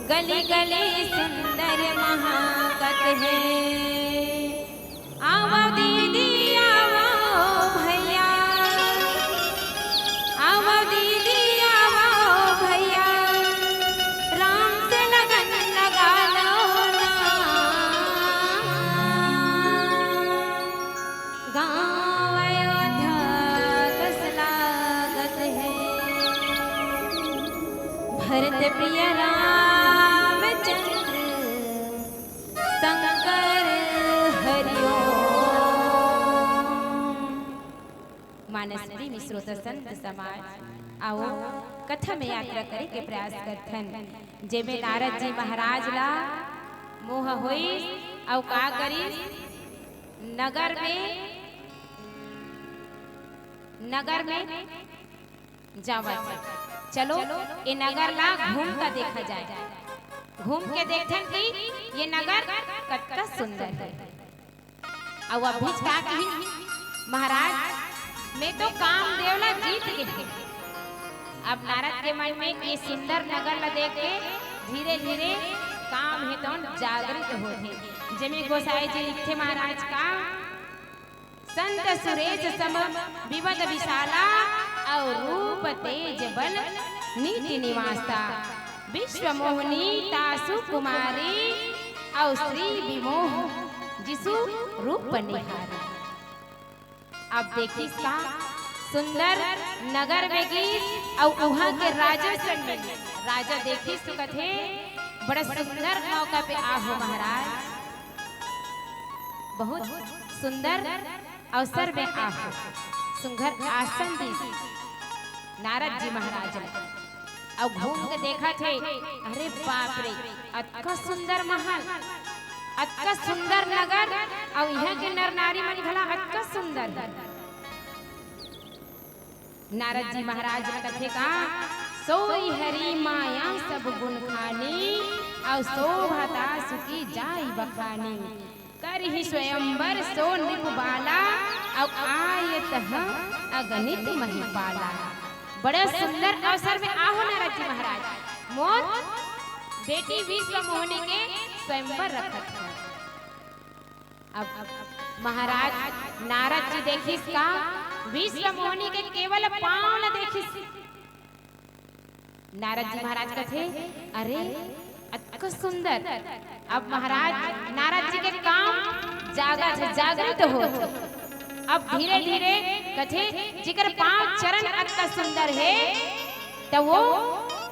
गली गली सुंदर महाकत हे। आवो दीदी आवो भैया, आवो दीदी आवो भैया, राम से लगन लगा लो ना। गाँव अयोध्या कस लागत हे, भरत प्रिय रामचंद्र शंकर हरिओम। मानस प्रेमी श्रोता संत समाज, आओ कथा में यात्रा करे के प्रयास करथन, जेमे नारद जी महाराज ला मोह होइस, अउ का करिस, नगर में, नगर में जावत हे। चलो, ए नगर ला घूम के देखा जाए। घूम के देखथन कि ये नगर कतका सुंदर हे। अउ अभीच का कही, महाराज, मैं तो कामदेव ला जीत गे हूँ। अब नारद के मन में ये सुंदर नगर ला देख के धीरे धीरे काम हे तौन जागृत होथे। जेमे गोसाई जी लिखथे महाराज का, संत सुरेश सम विमल विशाला, अउ रूप तेज बल नीति निवासा। विश्व मोहनी तासु कुमारी, अउ श्री विमोह जिसु रूप निहारी। अब देखिस का सुंदर नगर में गिस, अउ उहाँ के राजा संग में राजा देखिस तो कथे, बड़ा सुंदर मौका पे आहो महाराज, बहुत सुंदर अवसर में आहो। सुंदर आसन दिस नारद जी महाराज ला, अउ घूम के देखत हे, अरे बाप रे, अतका सुंदर महल, अतका सुंदर नगर, अउ इहाँ के नर नारी मन घला अतका सुंदर हे। नारद जी महाराज कथे का, सोई हरि माया सब गुण खानी, अउ शोभा तासु की जाई बखानी। करही स्वयंवर सो नृप बाला, अउ आय तह अगणित महिपाला। बड़ा सुंदर अवसर में आहो नारद जी महाराज, मोर बेटी विश्व मोहनी के स्वयंवर रखत हव। अब महाराज नारद जी देखिस का, विश्व मोहनी के केवल पाँव ल देखिस। नारद जी महाराज कथे, अरे अतका सुंदर। अब महाराज नारद जी के काम जागत हे, जागृत होत हे। अब धीरे धीरे कथे, जेकर पाँव चरण अतका सुंदर हे, त वो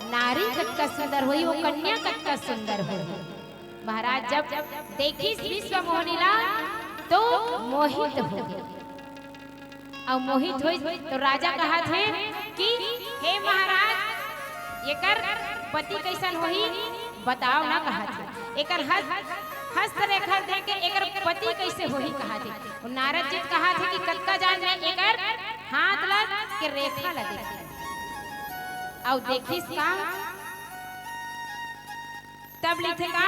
नारी कतका सुंदर होही, वो कन्या कतका सुंदर होही। महाराज जब देखिस विश्व मोहनी ला, तो मोहित हो गे। अउ मोहित होइस तो राजा कहत हे कि हे महाराज, एकर पति कइसन होही, बताव ना, कहत हे। एकर हस्त, हस्त रेखा देख के एकर पति कइसे होही, कहत हे। अउ नारद जी कहत हे कि कतका जान में एकर हाथ ला के रेखा ला देखे। अउ देखिस का, तब लिखे का,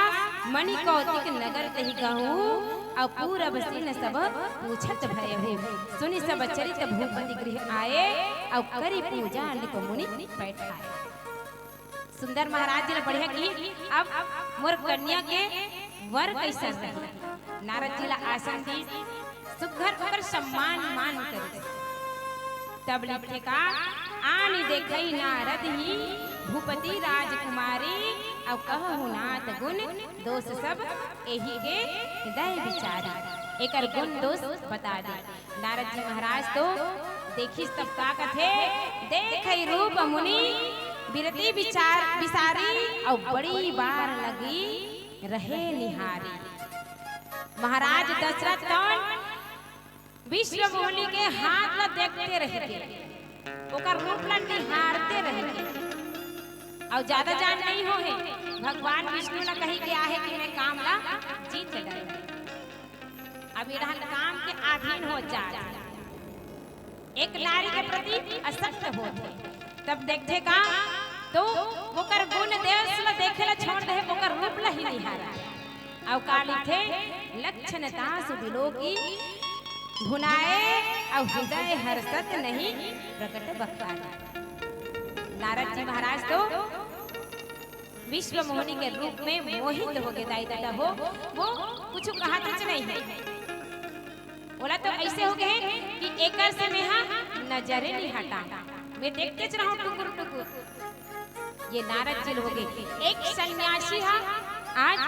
मणि कौतिक नगर तहि गहूँ, अउ पूरब सिन सब पूछत भयहु। सुनि सब चरित भूपति गृह आए, अउ करि पूजा नृप मुनि बैठाए। सुंदर महाराज जी ने बढ़िया की, अब मोर कन्या के वर कइसन रही। नारद जी ला आसन दी, सुघर ओकर सम्मान मान करिस। तब लिखे का, आनि देखई नारद ही भूपति राजकुमारी, अउ कहहु नाथ गुण दोष सब एहि के हृदय विचारी। एकर गुण दोष बता दे। नारद जी महाराज तो देखिस तब का कथे, देखई रूप मुनि बिरति विचार विसारी, अउ बड़ी बार लगी रहे निहारी। महाराज दशरथ तौन विश्व मोहनी के हाथ ला देखते रहिथे, ओकर रूप ला निहारते रहिथे। अउ ज्यादा जान नहीं होहे, भगवान विष्णु ला कही के आहे कि मैं काम ला जीत डरे। अब ये रहन काम के अधीन हो जाए, एक नारी के प्रति असक्त होथे। तब देखथे का, तो ओकर गुण देश ला देखे ला छोड़ दे, ओकर रूप ला ही निहारा। अउ का लिखे, लक्षण तासु बिलोकी भुनाए, अउ हृदय हर्षत नहीं प्रकट बखानी। नारद जी महाराज तो विश्व मोहनी के रूप में मोहित हो गे दाई ददा हो। वो कुछ कहत च नहीं हे। ओला तो ऐसे हो गे कि एकर से मैं हा नजरे नहीं हटा, मैं देखते च रहूं टुकुर टुकुर। ये नारद जी हो गे। एक सन्यासी हा आज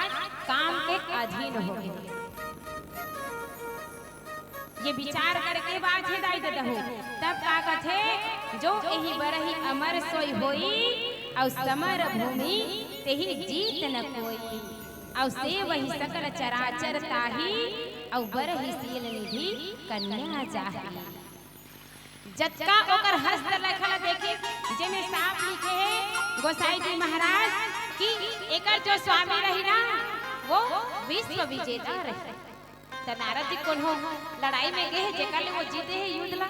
काम के अधीन हो गे। ये विचार करके बात हे दाई ददा हो। तब का कथे, जो एही बरही अमर सोई होई, अउ समर भूमि तेहि जीत न कोई। अउ सेवहि सकल चराचर ताहि, अउ बरहि शील निधि कन्या जाहि। जतका ओकर हस्तरेखा ला देखिस, जेमे साफ लिखे हे गोसाई जी महाराज कि एकर जो स्वामी रही ना, वो विश्व विजेता रही। त नारद जी कोनो लड़ाई में गे हे, जेकर ले वो जीते हे युद्ध ला।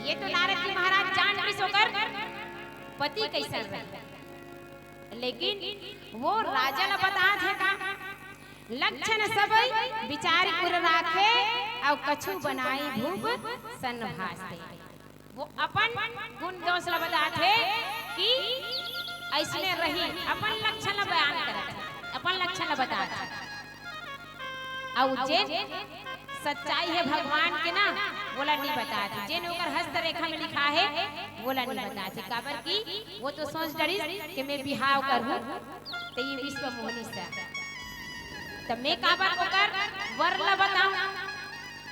ये तो नारद जी महाराज जान गिस ओकर पति कैसन रही, लेकिन वो राजा ला बतात हे का, लक्षण सब विचारि उर राखे, अउ कछु बनाई भूप सन भासे। वो अपन गुण दोष ला बतात हे कि अइसने रही, अपन लक्षण ला बयान करत हे, अपन लक्षण ला बतात हे। अउ जेन सच्चाई हे भगवान के ना, वोला नहीं बतात हे। जेन ओकर हस्तरेखा में लिखा हे, वोला नहीं बतात हे। काबर कि वो तो सोच डरिस कि मैं बिहाव करहूं, त ये विश्व मोहनी से। त मैं काबर ओकर वर ला बताऊं?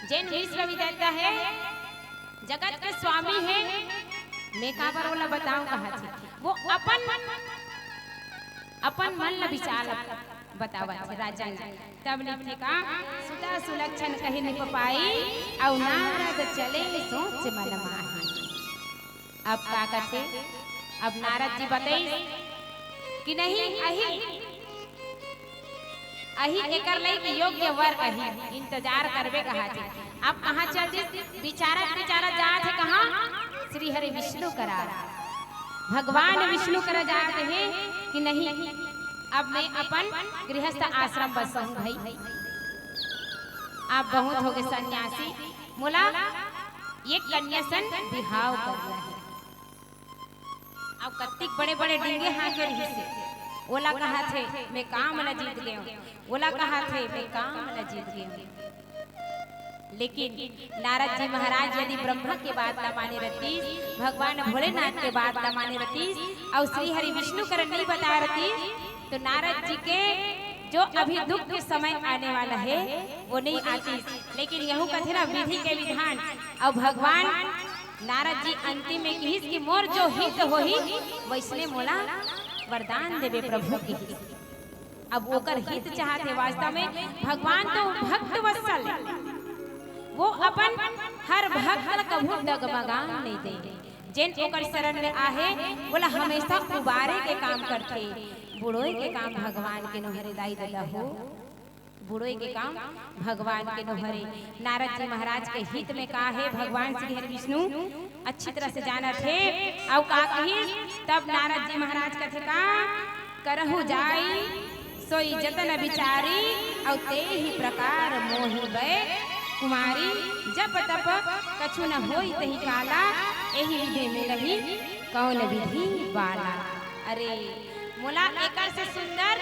जेन विश्व विजेता हे, जगत के स्वामी हे, मैं काबर ओला बताऊं कहत हे। वो अपन, अपन मन ला विचार बतावत हे राजा ला। तब लिखे का, सुता सुलक्षण कहि नृप पाई, अउ नारद चले सोच मन माही। अब का कथे, अब नारद जी बताइस कि नहीं, अही, अही एकर लइक योग्य वर अही, इंतजार करबे कहत हे। अब कहाँ चल दिस? विचारत विचारत जात हे कहाँ? श्री हरि विष्णु करा। भगवान विष्णु करा जात हे कि नहीं, अब मैं अपन गृहस्थ आश्रम बसहूं भाई। आप बहुत हो गे सन्यासी, मोला ये कन्या सन बिहाव करना हे। अब कत्तिक बड़े-बड़े डींगे हाँके रिहिस हे। ओला कहत हे, "मैं काम ला जीत गेंव।" ओला कहत हे, "मैं काम ला जीत गेंव।" लेकिन नारद जी महाराज यदि ब्रह्मा के बात ला माने रहतीस, भगवान भोलेनाथ के बात ला माने रहतीस, अउ श्री हरि विष्णु करा नहीं बताए रहतीस, तो नारद जी के जो अभी दुख के समय आने वाला हे, वो नहीं आतीस। लेकिन यहू कथे ना, विधि के विधान, अउ भगवान नारद जी अंतिम में किहिस कि मोर जो हित होही, वइसने मोला वरदान देबे प्रभु, किहिस। अब ओकर हित चाहत हे। वास्तव में भगवान तो भक्त वत्सल, वो अपन हर भक्त ला कभू डगमगान नहीं दे। जेन ओकर शरण में आहे, ओला हमेशा उबारे के काम करथे। बुड़ोय के काम भगवान के नोहरे दाई ददा हो। बुड़ोय के काम भगवान के नोहरे। नारद जी महाराज के हित में का हे, भगवान श्री हरि विष्णु अच्छी तरह से जानत हे। अउ का कहिस, तब नारद जी महाराज कथे का, "करहु जाई सोई जतन बिचारी, अउ तेहि प्रकार मोहि बै कुमारी। जप तप कछु न होई तहि काला, एहि विधि मिलही कौन विधि बाला।" अरे मोला एकर से सुंदर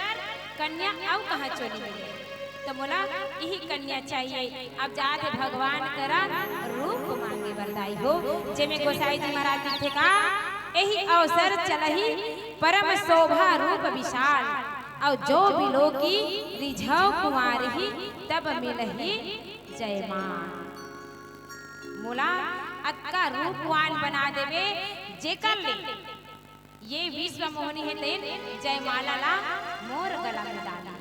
कन्या अउ कहाँ चोरी मिले? त मोला इही कन्या चाहिए। अब जात हे भगवान करा रूप मांगे बर दाई हो, जेमे गोसाई जी महाराज लिखे का, "एही अवसर चलही परम शोभा रूप विशाल, अउ जो बिलोकी रिझव कुंवारही तब मिलही जयमान।" मोला अतका रूपवान बना देबे, जेकर ले ये विश्व मोहनी हे तेन जयमाला ला मोर गला में डाली।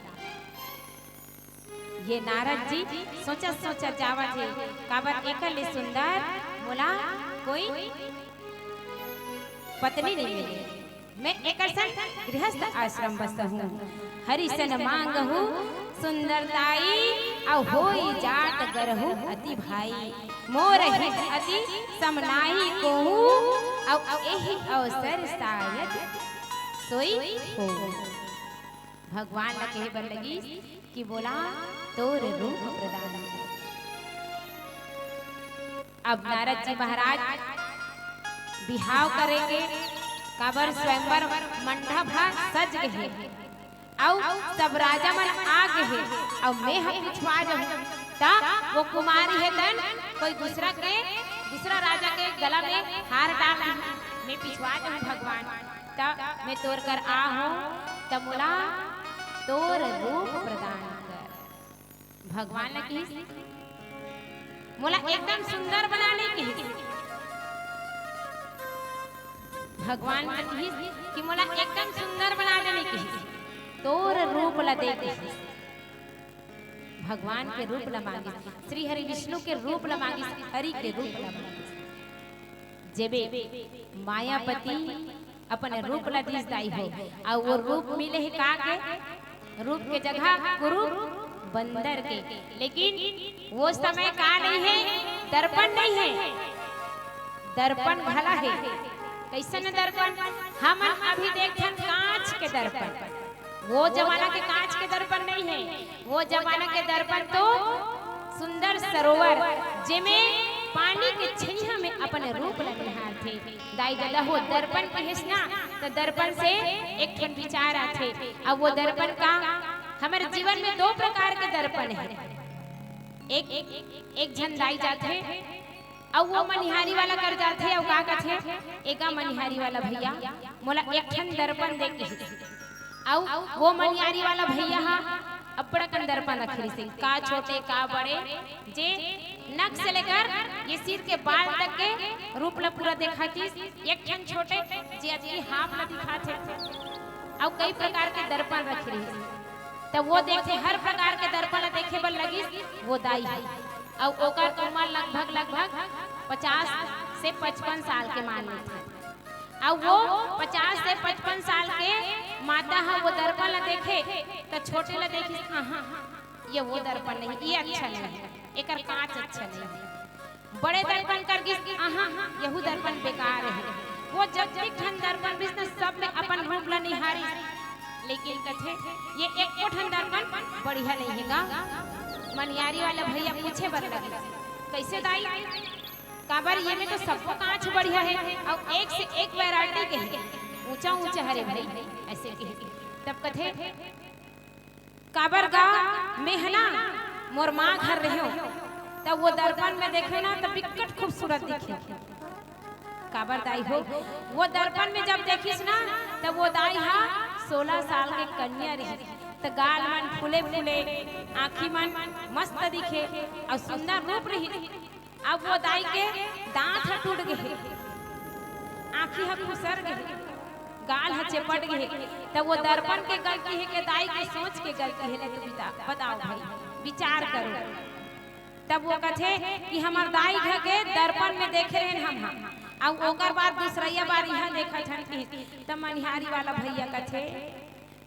ये नारद जी सोचत सोचत जावत हे, काबर एकर ले सुंदर मोला कोई पत्नी नहीं मिले। मैं एकर संग गृहस्थ आश्रम बसहूँ। हरि सन मांगहु सुंदर ताई, अउ होई जात गरहु अति भाई। मोर हित अति सम नाहि कोहू, अउ एहि अवसर सायद सोई होहू। भगवान ला कहे बर लगिस कि बोला तोर रूप प्रदान। अब नारद जी महाराज बिहाव करे के, काबर स्वयंवर मंडप ह सज गे हे, अउ सब राजा मन आ गे हे, अउ मैं ह पिछवा जाहूं, त वो कुमारी हे तन कोई दूसरा के, दूसरा राजा के गला में हार डाल दीही, मैं पिछवा जाहूं भगवान, त मैं तोर कर आ हूं, त मोला तोर रूप प्रदान कर। भगवान ला किहिस, मोला एकदम सुंदर बना ले किहिस। भगवान ला किहिस कि मोला एकदम सुंदर बना ले किहिस। तोर रूप ला दे किहिस। भगवान के रूप ला मांगिस, श्री हरि विष्णु के रूप ला मांगिस, हरि के रूप ला मांगिस। जेबे मायापति अपन रूप ला दीस दाई हो, अउ वो रूप मिले हे का के? रूप के जगह कुरूप बंदर के। लेकिन वो समय का नहीं हे, दर्पण नहीं हे, दर्पण घला हे। कैसन दर्पण? हमन अभी देखथन कांच के दर्पण, वो जमाना के कांच के दर्पण नहीं हे, वो जमाना के दर्पण तो सुंदर सरोवर, जेमे पानी के छइहां में अपन रूप ला निहारथे। दाई ददा हो, दर्पण कहेस ना, त दर्पण से एक ठन विचार आथे। अब वो दर्पण का, हमर जीवन में दो प्रकार के दर्पण हे। एक, एक झन दाई जाथे, अउ वो मनिहारी वाला कर जाथे, अउ का कथे, "एगा मनिहारी वाला भैया, मोला एक ठन दर्पण दे," किहिस। अउ वो मनिहारी वाला भैया ह अब्बड़ अकन दर्पण रखे रिहिस, का छोटे, का बड़े, जे नक से लेकर ये सिर के बाल तक के रूप ला पूरा देखातिस। एक ठन छोटे, जे अतकी हांफ ला दिखाथे, अउ कई प्रकार के दर्पण रखे रिहिस। त वो देखे, हर प्रकार के दर्पण ला देखे बर लगिस वो दाई ह। अउ ओकर उमर लगभग, लगभग पचास से पचपन साल के मान लेथे। अउ वो पचास से पचपन साल के माता ह वो दर्पण ला देखे, त छोटे ला देखिस, "आहा, ये वो दर्पण नहीं, ये अच्छा नहीं, एकर कांच अच्छा नहीं।" बड़े दर्पण कर गिस, "आहा, यहू दर्पण बेकार हे।" वो जतके ठन दर्पण रिहिस न, सब में अपन रूप ला निहारिस, लेकिन कथे, "ये एको ठन दर्पण बढ़िया नहीं हे गा।" मनिहारी वाला भैया पूछे बर लगे, "कैसे दाई?" "काबर, ये में तो सबको कांच बढ़िया हे, अउ एक से एक variety के हे, ऊंचा ऊंचा हरे भई," ऐसे कहे। तब कथे, "काबर गा, मैं ह ना मोर माँ घर रहेंव, त वो दर्पण में देखेंव ना, त बिकट खूबसूरत दिखेंव।" काबर दाई हो, वो दर्पण में जब देखिस ना, त वो दाई ह सोलह साल के कन्या रिहिस, त गाल मन फूले फूले, आँखी मन मस्त दिखे, अउ सुंदर रूप रिहिस। अब वो दाई के दांत ह टूट गे हे, आँखी ह खुसर गे हे, गाल ह चेपट गे हे, त वो दर्पण के गलती हे के दाई के सोच के गलती हे? ले तो बिता-, बताओ भाई, विचार करो। तब वो कथे कि हमर दाई घर के दर्पण में देखे रहेन हम ह, अउ ओकर बाद दूसरइया बार इहाँ देखत हन कि, त मनिहारी वाला भैया कथे,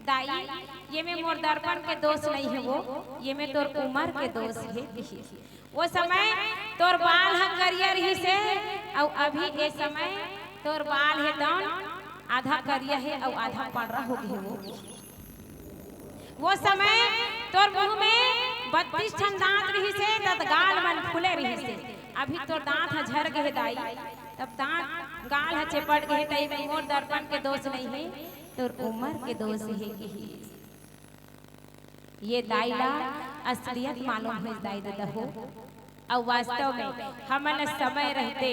"दाई, ये में मोर दर्पण के दोष नहीं हे वो, ये में तोर उमर के दोष हे।" वो समय तोर बाल ह करिया रिहिस हे, अउ अभी ए समय तोर बाल हे तौन आधा करिया हे अउ आधा पड़रा हो गे हे वो। वो समय तोर मुंह में बत्तीस ठन दांत रिहिस हे, तब गाल मन फूले रिहिस हे। अभी तोर दांत ह झर गे हे दाई, तब दांत गाल ह चेपट गे हे, तई में मोर दर्पण के दोष नहीं हे, तोर उमर के दोष हे किहिस। ये दाई ला असलियत मालूम होइस दाई ददा हो। अउ वास्तव में हमन ला समय रहते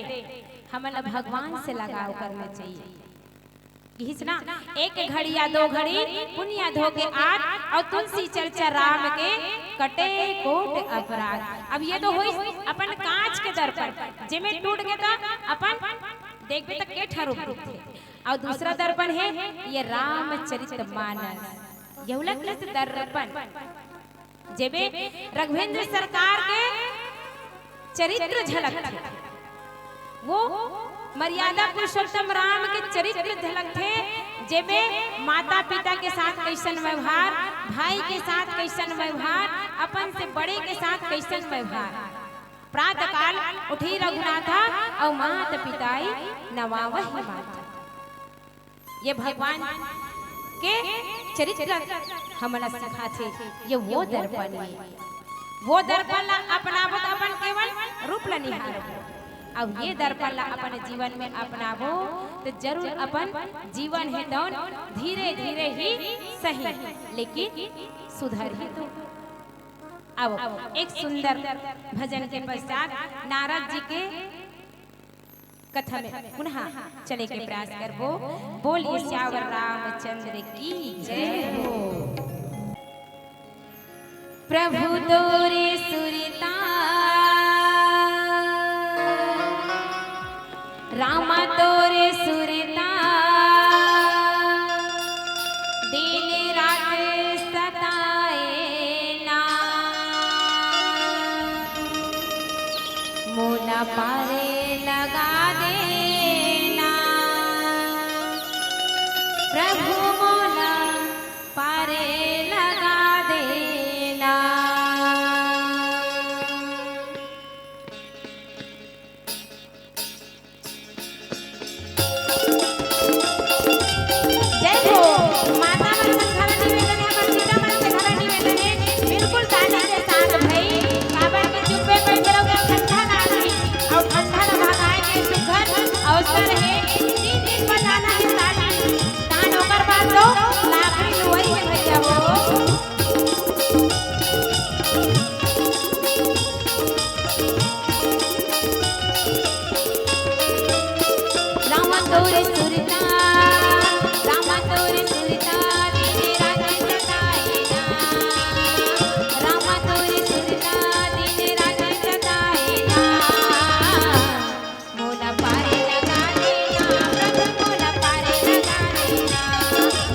हमन ला भगवान से लगाव करना चाहिए। किहिस ना, "एक घड़िया दो घड़ी पुनिया धोके आत, अउ तुलसी चर्चा राम के कटे कोट अपराध।" अब ये तो होइस अपन कांच के दर्पण, जेमे टूट गे त अपन देखबे त के ठा रूप दिखथे। अउ दूसरा दर्पण हे ये रामचरित मानस, यहू ला किहिस दर्पण, जेमे रघुवेंद्र सरकार के चरित्र झलकथे। वो मर्यादा पुरुषोत्तम राम के चरित्र झलकथे, जेमे माता पिता के साथ कैसन व्यवहार, भाई के साथ कैसन व्यवहार, अपन से बड़े के साथ कैसन व्यवहार। प्रातः काल उठी रघुनाथा, अउ मात पिताई नवावहि माथा। ये भगवान के चरित्र हमन ला सिखाथे। ये वो दर्पण हे, वो दर्पण ला अपनाबो त अपन केवल रूप ला निहारबो, अब ये दर्पण ला अपन जीवन में अपनाबो, तो जरूर अपन जीवन हे तौन धीरे धीरे ही सही, लेकिन सुधरही तो। अब एक सुंदर भजन के पश्चात नारद जी के कथा में पुनः चले के प्रयास करबो। बोलिए सियावर रामचंद्र की जय हो। प्रभु तोरे सुरता, रामा तोरे सुरता, दिन रात सताए ना, मोला पारे लगा देना, प्रभु मोला पारे लगा देना। जय हो। माता मन संग घला निवेदन हे, हमर पिता मन से घला निवेदन हे, बिल्कुल ताली के साथ भई, काबर के चुप्पे बइठे रहो, ठंडा लागही, अउ ठंडा ल भगाए के सुघर अवसर हे। तीन दिन बजाना हे ताली, तहन ओकर बाद तो लाकड़ी लुवई हे भैया हो। रामा तोरे सुरता, रामा तोरे सुरता, दिन रात सताए ना। रामा तोरे सुरता, दिन रात सताए ना। मोला पारे लगा देना, प्रभु मोला पारे लगा देना,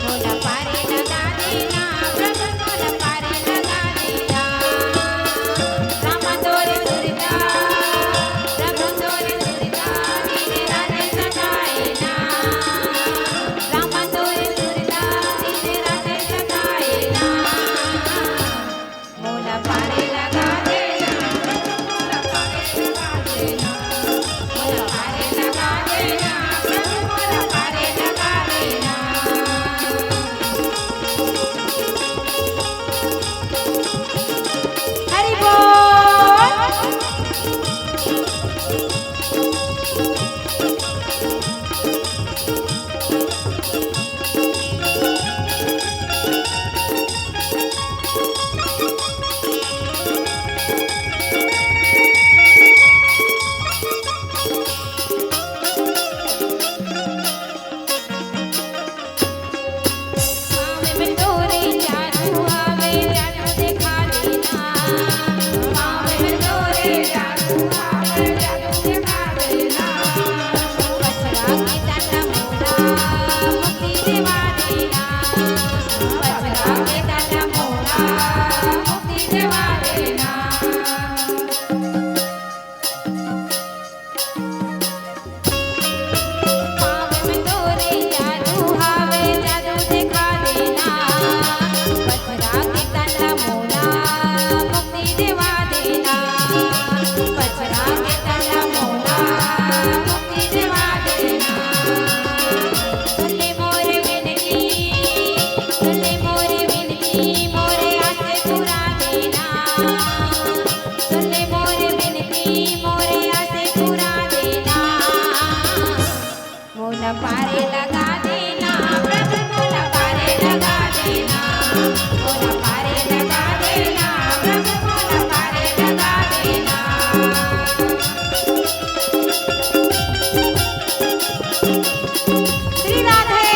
मोला पारे लगा देना, प्रभु मोला पारे लगा देना। रामा तोरे सुरता, प्रभु तोरे सुरता, दिन रात सताए ना। रामा तोरे सुरता, दिन रात सताए ना। मोला पारे लगा देना, मोला पारे लगा देना, मोला पारे लगा देना, प्रभु मोला पारे लगा देना। हरि बोल। मोला पारे लगा देना, प्रभु मोला पारे लगा देना, मोला पारे लगा देना, प्रभु मोला पारे लगा देना। श्री राधे।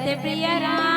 ते प्रिय राम